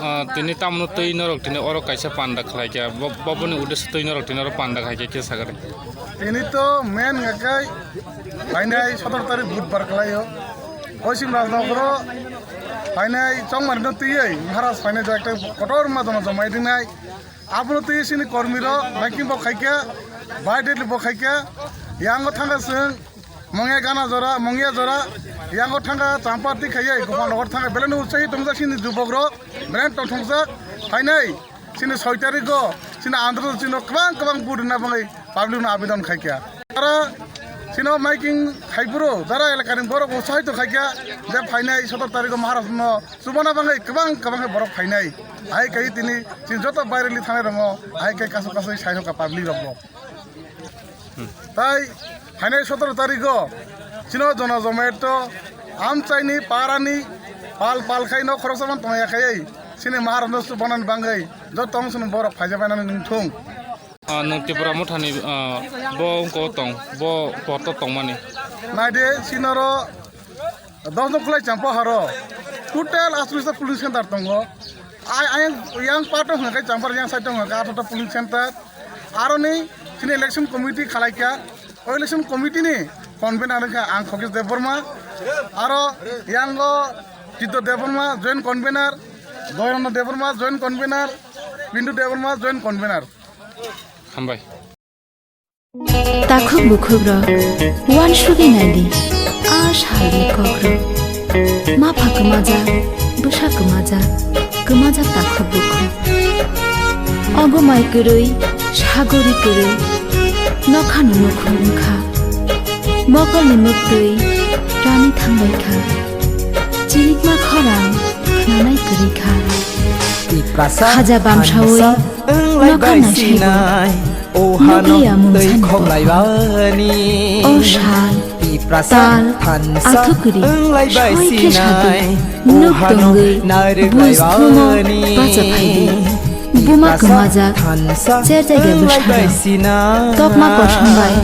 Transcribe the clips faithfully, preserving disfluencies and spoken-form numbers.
Ah, tini tamno twi norok tini oro kaisa panda khlai kha, bo-, boboni uddesyo twi norok tini oro panda khai kha, khe sagari. Tini to main ngakai phainai sotoro tarik budbar khlaio. Poschim Rajnogoro phainai chongmarino twiwi Maharaj phainai jora ekta kotor ma jono jomai dinai. Abono twi chini kormirok ranking bo khaikha, bai daily bo khaikha, yango thangkha chwng Mongya gana jora, Mongya jora, yango thangkha Champa twi khaiwi, Gopal Nagar thangkha, belai no utsahi tongjak chini jubokrok, belai no tongthokjak, phainai chini soi tarigo, chini andro chini kwbang kwbang vote rwna bagwi public no abidon khaikha. Aro chini maiking khaiburo, jara elakani borok utsahi to khaikha, je phainai sotoro tarigo Maharaj no Chubana bagwi kwbang kwbang khe borok phainai. Hai khe tini chini joto baireli thangnai rokno hai khe kasu kasu sai hoka public rokbo. Tai phainai sotoro tarigo chino jono jomaito amchaini parani pal pal khai no khoroksa man tongya khai chini Maharaj no chubanani bagwi joto wng sini borok phaija bainani nungthung. Ah, nwng Tipra Mothani, ah, bo wngko tong, bo porto tongmani. Naide, sinoro dos jon kulai Champa haro. Total aswisa polling center tongo. Ai, ai, yang pato hwnka khe Champa yang side tongo, athota polling center. Aroni, sini election committee khalaikha. O election committee ni convener wngkha ang Khokis Debbarma. Aro yango Chitto Debbarma, joint convener. Doyonno Debbarma, joint convener. Pindu Debbarma, joint convener. Hambai. Takhuk bukhuk rok uansugwi naidi, a salni kok rok. Mapha kwmajak, bwsa kwmajak, kwmajak takhuk bukhuk. Ogo mai kwrwi, sagori kwrwi, nokhano nukhung wngkha. Mokolni muktwi rani thangbaikha. Chirikma khorang khnanai kwrwikha. Khaja bamsawi nokha naisaibo nukliya mungsanbo. O sal, tal, athukri, soi khe sadi, nuk tongwi, buj thumo bacha phaidi. Buma kwmajak, cher jaiga bwsarok. Tokma kosom bai,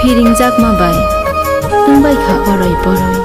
phiringjakma bai, wngbaikha oroi poroi.